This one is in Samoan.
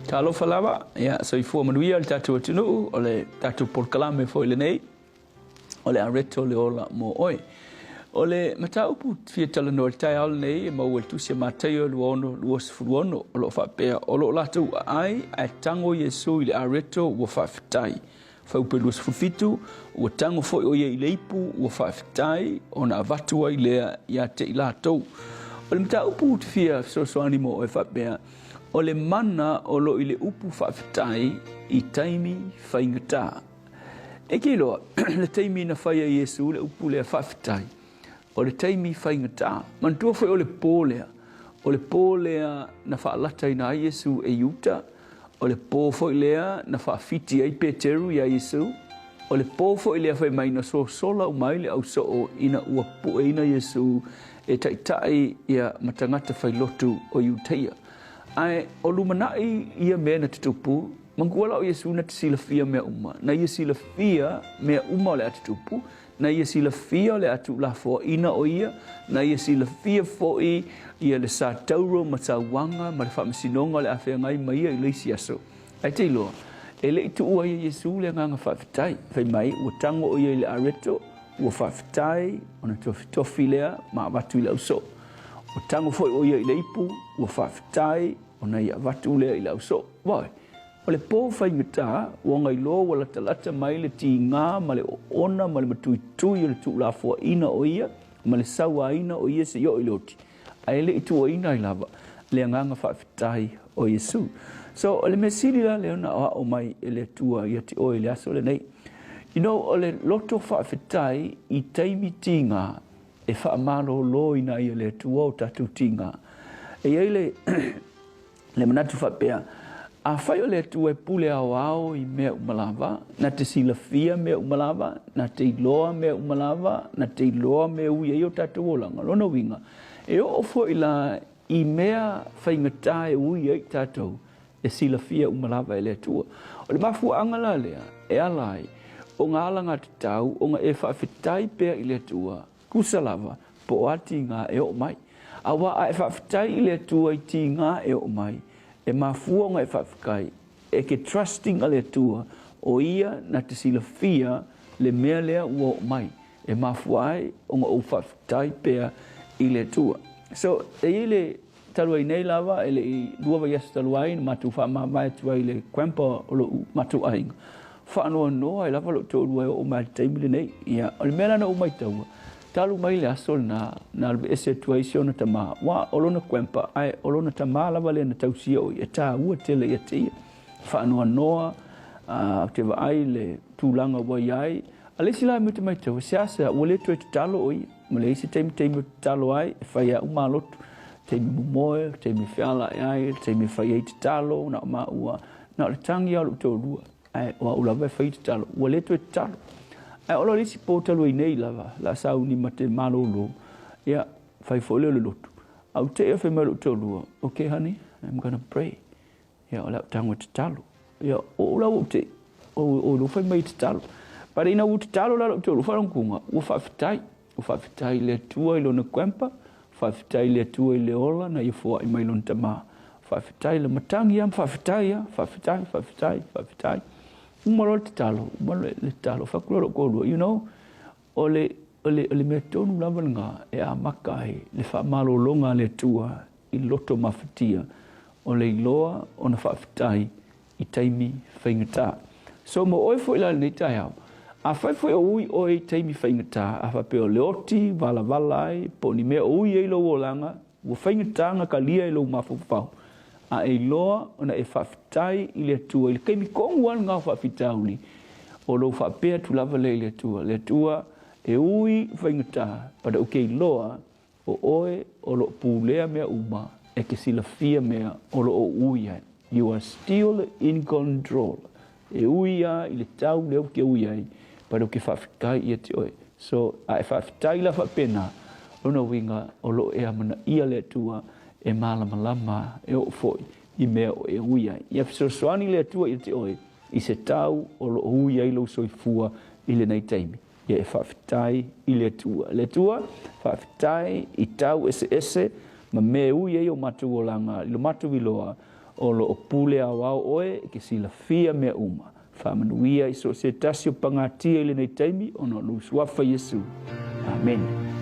Talofa lava, ia, soifua manuia le tatou atunuu, o le tatou polokalame foi lenei, o le Areto le ola mo oe. O le mataupu fia talanoa i le taeao lenei e maua i le tusi a Mataio 26, o lo o faapea, o lo o latou aai ae tago Iesu i le areto ua faafetai. Fuaiupu 27, ua tago foi o ia i le ipu ua faafetai ona avatu ai lea ia te i latou. O le mataupu ou te fia fesoasoani mo oe faapea, o le mana o lo o i le upu faafetai i taimi faigata. E te iloa, le taimi na fai ai Iesu le upu lea faafetai, o le taimi faigata. Manatua foi o le pō lea, o le pō lea na faalataina ai Iesu e Iuta, o le pō foi lea na faafiti ai Peteru iā Iesu, o le pō foi lea fai mai na sosola uma ai le ausoo ina ua pueina Iesu e taitai ia ma tagata failotu o Iutaia. Ae o lumanai ia mea na tutupu, manatua la o Iesu na te silafia mea uma, na ia silafia mea uma o le a tutupu, Na ia silafia o le a tuulafoaina o ia, na ia silafia foi ia le satauro ma tauaga ma le faamasinoga o le a feagai ma ia i le isi aso. Ae te iloa, e le i tuua ai e Iesu le agaga faafetai. Fai mai, ua tago o ia i le areto, ua faafetai, ona tofitofi lea ma avatu i le ausoo. Ua tago foi o ia i le ipu, ua faafetai, ona ia avatu lea i le ausoo. Uae! O le pō faigata, ua gailoa ua latalata mai le tiga ma le oona ma le matuitui o le tuulafoaina o ia ma le sauaina o ia seia oo i le oti, ae le i tuuaina ai lava le agaga faafetai o Iesu. So, o le mea sili la lea ona aoao mai e le Atua ia te oe i le aso lenei. You know, o le loto faafetai i taimi tiga e faamaloloina ai e le Atua o tatou tiga. E i ai le le manatu faapea, Afai o le Atua e pule aoao i mea uma lava, na te silafia mea uma lava, na te iloa mea uma lava, na te iloa mea ui ai o tatou olaga, lona uiga, e oo foi la i mea faigata e ui ai tatou, e silafia uma lava e le Atua. O le mafuaaga la lea e ala ai ona alagatatau ona e faafetai pea i le Atua, Tusa lava, po o a tiga e oo mai. Aua a e faafetai i le Atua i tiga e oo mai, e mafua ona e faafetai, e ke trusting a le Atua, o Ia na te silafia le mea lea ua oo mai, e mafua ai ona ou faafetai pea i le Atua. So, e i ai le Talu ai nei lava, e le i lua vaiaso talu ai na matou faamavae atu ai i le grandpa o lou matou aiga, faanoanoa ai lava lou toalua e oo mai i le taimi lenei. Ia, o le mea la na ou maitaua, talu mai le aso lena na alu ese atu ai si ona tama, aua o lona grandpa, ae o lona tama lava lea na tausia o ia, e taua tele ia te ia. Faanoanoa, ou te vaai i le tulaga ua i ai. A le isi la mea ou te maitau, e seasea ua le toe tatalo o ia. Ma leai se taimi taimi ou te tatalo ai, e fai au malotu, taimi momoe, taimi feala ai, taimi e fai ai tatalo, na o maua, na o le tagi lava o lou toalua, ae o au lava e fai tatalo, ua le toe tatalo. Ae ola le isi po talu ai nei lava, la sauni ma te malolo, ia, fai foi lea o le lotu. A ou te fai mai lou toalua, okay honey, I'm gonna pray. Ia, o le a ou tago e tatalo. Ia, o ou la ua ou te, o, o lou fai mai e tatalo. But ina ua tatalo la lou toalua, faalogokuga, ua faafetai. Ua faafetai i le Atua i lona grandpa, faafetai i le Atua i le ola na ia foai mai lona tama. Faafetai le matagi lava ma faafetai lava, faafetai, faafetai, faafetai. Uma loa le tatalo, uma le tatalo, fai atu loa lou toalua, you know, o le, o le, o le mea tonu lava lena e amata ai le faamalologa a le Atua i loto mafatia o le iloa ona faafetai i taimi faigata. So mo oe foi la i lenei taeao, afai foi o ui oe i taimi faigata, a faapea o le oti, valavala ai, po o ni mea o ui ai lou olaga, ua faigata ona kalia i lou mafaufau, a e iloa ona e faafetai i le Atua i le taimi tonu lava lena o faafitauli, o lou faapea atu lava lea i le Atua, Le Atua, e ui faigata, but ou te iloa O oe o lo o pulea mea uma, e te silafia mea o lo o ui ai. You are still in control. E ui a i le tau lea ou te ui ai, but ou te faafetai ia te oe. So, a e faafetai la faapena, lona uiga o lo o e amanaia le Atua e malamalama e oo foi i mea o e ui ai. Ia fesoasoani le Atua ia te oe i se tau o lo o ui ai lou soifua i lenei taimi. Ia e faafetai i le Atua. Le Atua, faafetai i tau eseese ma mea e ui ai o matou olaga i lo matou iloa, O lo o pule aoao oe e ke silafia mea uma. Faamanuia i so o se tasi o pagatia i lenei taimi ona o lou Suafa Iesu. Amene.